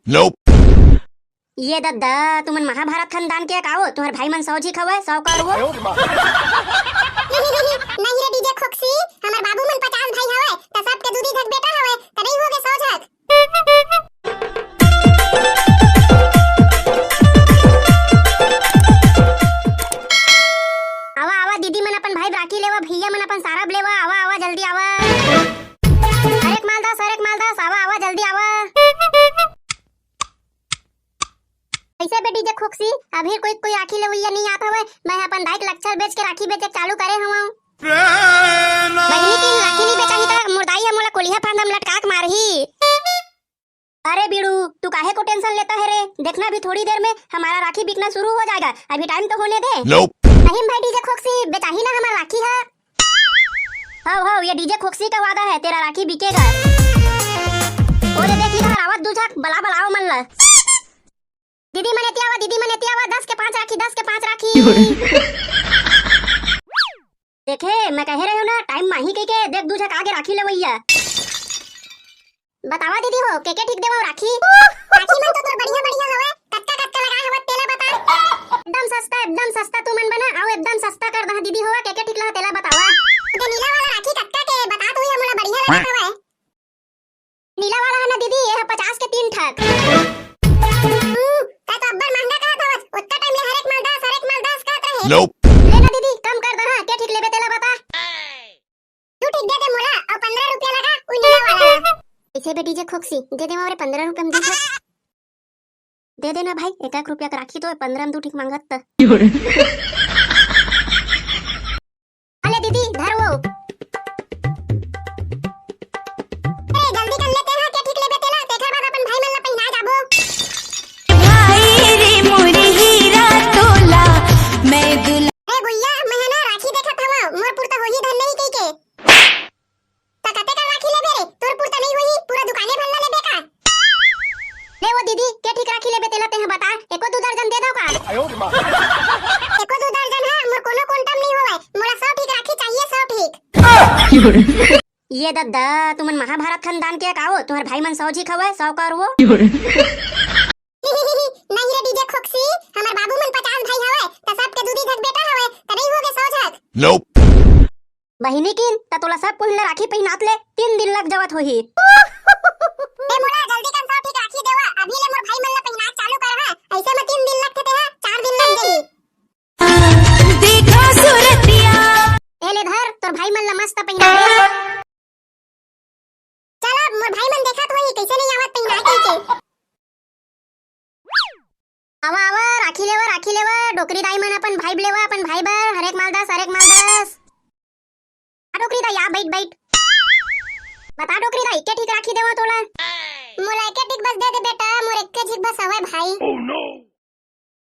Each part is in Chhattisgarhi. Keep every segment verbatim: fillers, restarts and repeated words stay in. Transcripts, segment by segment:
Nope। ये दद्दा, तुमन महाभारत खानदान के का हो? तुम्हर भाई मन सौ झिक हवय, सौ करोड़। नहीं रे डीजे खोक्सी, हमर बाबू मन पचास भाई हवय, त सबके दू दू झक बेटा हवय, त नहीं होगे सौ झक। आवा, आवा, दीदी मन अपन भाई राखी लेवा, भैया मन अपन सारब लेवा, आवा, आवा, जल्दी आवा। हरेक मालदास, हरेक मालदास, आवा, आवा, जल्दी आवा। कैसे बे डीजे खोक्सी, अभी कोई, कोई राखी लेवइया नहीं आत हवय, मैं अपन दाई के लच्छर बेच के राखी बेचे चालू करे हवं। बहिनी किन राखी नहीं बेचाही त मोर दाई ह मोला कोलिहा फांदम लटका के मारही। अरे बीड़ू, तू काहे को टेंशन लेता है रे? देखना, अभी थोड़ी देर में हमारा राखी बिकना शुरू हो जाएगा, अभी टाइम तो होने दे। Nope। नहीं भाई डीजे खोक्सी, बेचाही ना हमार राखी है। हाव हाव, ये डीजे खोक्सी का वादा है, तेरा राखी बिकेगा। ओ दे देखी इधर आवत दू झक, बला बलाओ मन ला। दीदी मन एती आवा, दीदी मन एती आवा, दस के पाँच राखी, दस के पाँच राखी। देखे, मैं कहे रहे हूँ ना, टाइम माही कह के, देख दू झक आगे राखी लेवइया। बतावा दीदी हो, के के ठीक देवा राखी? राखी मन तो तोर बढ़िया बढ़िया हवय, कतका कतका लगाए हवत तेला बता। एकदम सस्ता, एकदम सस्ता तू मन बना, अउ एकदम सस्ता कर दहा दीदी हो, के के ठीक लहा तेला बतावा। ये नीला वाला राखी कतका के बता तू, ये मोला बढ़िया लगत हवय। नीला वाला है ना दीदी, ये है पचास के तीन ठक। हम्म, का तो अब्बड़ महंगा कहत हवस, ओतका टाइम ले हरेक मालदास, हरेक मालदास कहत रहे। Nope। ले ना दीदी, कम कर दहा, के ठीक लेबे तेला बता। तू ठीक दे दे मोला, अउ पंद्रह रुपया लगा, उ नीला वाला। कैसे बे डीजे खोक्सी, दे दे मोरे पंद्रह रुपया में दे दे। दे देना भाई, एक एक रुपया के राखी तो पंद्रह में दू ठीक मांगत त। अले दीदी, धर वो। अरे जल्दी कर लेते हैं, के ठीक लेबे तेला, तेखर बाद अपन भाई मन ला पहिना जाबो। भाई रे मोरे हीरा तोला, मैं दुल्हा। ए भैया, मैं ना राखी देखत हवा, मोर पुरता होही धन नहीं कह के। त कते कन राखी लेबे रे? तोर पुरता नहीं होही, पूरा दुकाने भर ला लेबे का? ले वो दीदी, के ठीक राखी लेबे तेला तेह बता, एको दू दर्जन दे दो का? एको दू दर्जन है, मोर कोनो कोंटम नहीं होवे, मोला सौ ठीक राखी चाहिए, सौ ठीक। ये दद्दा, तुमन महाभारत खानदान के का हो? तुम्हर भाई मन सौ झिक हवय, सौ कर वो। नहीं रे डीजे खोक्सी, हमर बाबू मन पचास भाई हवय, त सबके दू दू झक बेटा हवय, त नहीं होगे सौ झक। Nope। बहिनी किन, त तोला सब पहिला राखी पहिनात ले तीन दिन लग जावत होही। ए मोला जल्दी कन सौ ठीक राखी देवा, अभी ले मोर भाई मन ला पहिनात चालू कर हा, ऐसे में तीन दिन लगथे तेहा, चार दिन लग जाही। देखो सूरतिया। ए ले धर, तोर भाई मन ला मस्त पहिना दे। चल अब मोर भाई मन देखत होही, कैसे नहीं आवत पहिना के। आवा, आवा, राखी लेवा, राखी लेवा, डोकरी दाई मन अपन भाई लेवा, अपन भाई बर, हरेक मालदास, हरेक मालदास। आ डोकरी दाई, आ, बैठ, बैठ। बता डोकरी दाई, के ठीक राखी देवा तोला? मोला एके ठीक बस दे दे बेटा, मोर एके झिक बस हवय भाई। Oh no!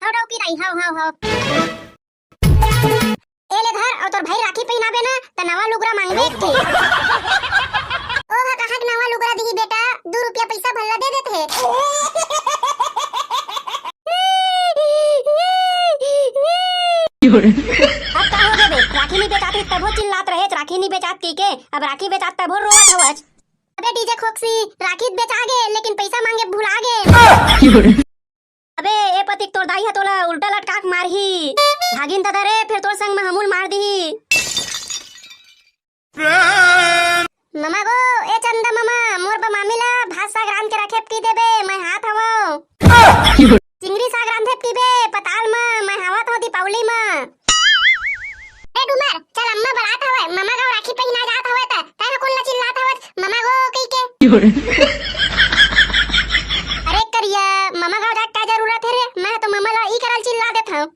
हाव डोकरी दाई, हाव, हाव, हाव। ए ले धर, अउ तोर भाई राखी पहिनाबे ना, त नवा लुगरा मांगबे एक ठे। ओ हा कहाँ के नवा लुगरा दिही बेटा, दू रुपया पैसा भल्ला दे देथे। अब का हो गे बे? राखी नी बेचात रहिस तभो चिल्लात रहेच, राखी नी बेचात कहिके, अब राखी बेचात तभो रोवत हवच। अबे डीजे खोक्सी, राखी बेचा गे, लेकिन पैसा मांगे भुला गे। अबे ए पतिक तोर दाई ह तोला उल्टा लटका के मारही। भागिन ददा रे, फेर तोर संग म हमू ल मार दिही। ममा गो, ए चंदा ममा, मोर बर मामी ला भात साग रांध के रखे कहि देबे, मैं हावत हवं। चिंगरी साग रांधे कहिबे पताल म, मैं हावत हवं दीपावली म। ए डूमर, चल अम्मा बलात हवय, ममा गाँव राखी पहिना जात हवय त, तैं ह कोन ला चिल्लात हवस, ममा गो कहिके? अरे करिया, ममा गाँव जाके का जरूरत हे रे? मैं ह तो ममा ला ई करल चिल्ला देत हवं।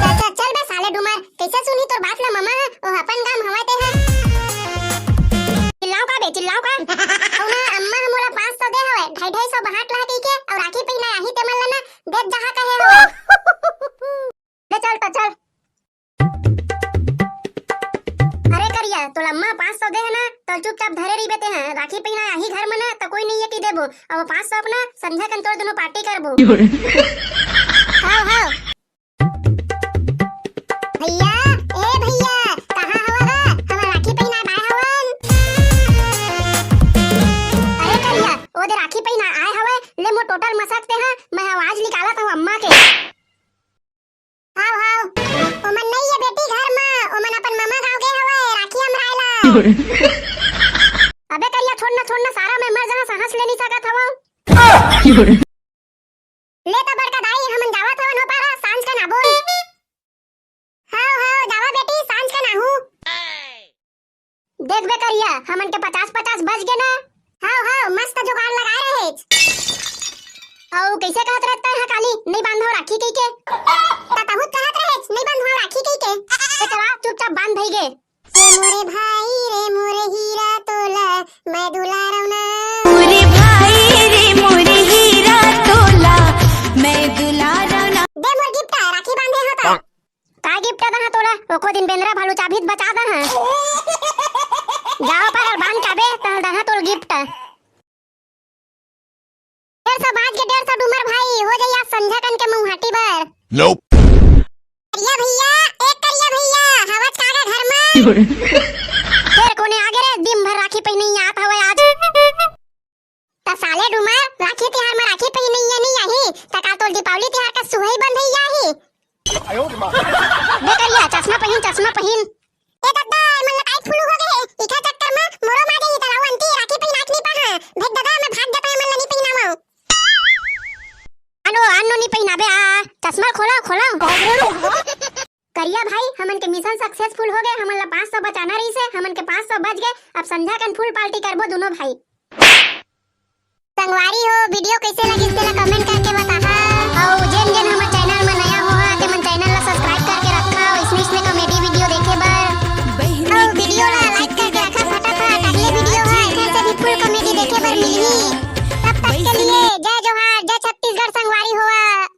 चल, चल, चल बे साले डूमर, कइसे सुनही तोर बात ला ममा ह? ओह अपन गाँव म हवय ते ह। चिल्लाव का बे, चिल्लाव का? अउ ना, अम्मा ह मोला पाँच सौ दे हवय, ढाई ढाई सौ बहाट ला कहिके, अउ राखी पहिना आही ते मन ला ना, देत जहाँ कहे हवय। ले चल त चल। अरे करिया, तोला अम्मा पाँच सौ दे हे ना, त चुपचाप धरे रहिबे ते ह। राखी पहिना आही घर म ना, त कोई नइ हे कि देबो। अब पाँच सौ अपना संझा कन तोर दुनो पार्टी करबो। हाव, हाव। भैया, ए भैया, कहाँ हवा गा? हमर राखी पहिना आए हवन। अरे करिया, ओ दे राखी पहिना आए हवय, ले मोर टोटल मसक ते हा, मैं आवाज निकालत हूँ अम्मा के। हाव, हाव। ओमन नइ ये बेटी घर म, ओमन अपन ममा गांव गे हवय, राखी हमराय ला। अबे करिया, छोड़ ना, छोड़ ना, सारा मैं मर जहां सांस ले नहीं सकत हवं। ले त बड़का दाई, हमन जावत हवन हो पारा, सांझ कन आबो। हाव, हाव, जावा बेटी, सांझ कन आहू। देख बे करिया, हमन के पचास पचास बज गे ना। हाव, हाव, मस्त जुगाड़ लगाए रहेच। अउ कइसे कहत रहत तैं हा काली, नइ बांधव राखी कहिके? त तहूँ कहत रहेच, नइ बांधव राखी कहिके। ए चला, चुपचाप बांध भई गे। ए मोरे भाई रे मोरे हीरा तोला, मैं दुलारव ना। मोरे भाई रे मोरे हीरा तोला, मैं दुलारव ना। दे मोर गिफ्ट, राखी बांधे हो त। का गिफ्ट दहा तोला? एको दिन बेंदरा भालू चाबही त बचा दहा। जाओ पर बांध काबे, तहल दहा तोल गिफ्ट। डेढ़ सौ बांध के डेढ़ सौ डूमर भाई, हो जाई आज संझा कन के मुंहाटी बर। Nope। करिया भैया, एक करिया भैया, हवच कागा घर मा? फेर कोने आगे रे, दिन भर राखी पहिने ही आत हवय आज। त साले डूमर, राखी तिहार मा राखी पहिने ही नहीं आही, त का तोर दीपावली तिहार का सुहई बंधई आही? बे करिया, चश्मा पहिन, चश्मा पहिन। ए दद्दा, ए मन ला काई flu हो गे हे? इखा चक्कर मा मोरो मा जाही, त लाऊ अंती राखी पहिनाक नी पाहा। भेज ददा, मैं भाग जाता, ए मन ला नी पहिनावा। अनो, अनो नी पहिनाबे आ। चश्मा खोला, खोला। करिया भाई, हमन के mission successful हो गे, हमन ला पाँच सौ बचाना रहिसे, हमन के पाँच सौ बच गे। अब संझा कन full party करबो दुनो भाई। संगवारी हो, video कइसे लगिस तेला comment करके बताहा। अउ जेन जेन हमर channel म नया हो हा, तेमन channel ला subscribe करके रखा, अउ इसने इसने comedy video देखे बर। अउ video ला like करके रखा फटाफट, अगले video हा एखर से भी full comedy देखे बर मिलही। तब तक के लिए जय जोहार, जय छत्तीसगढ़ संगवारी हो।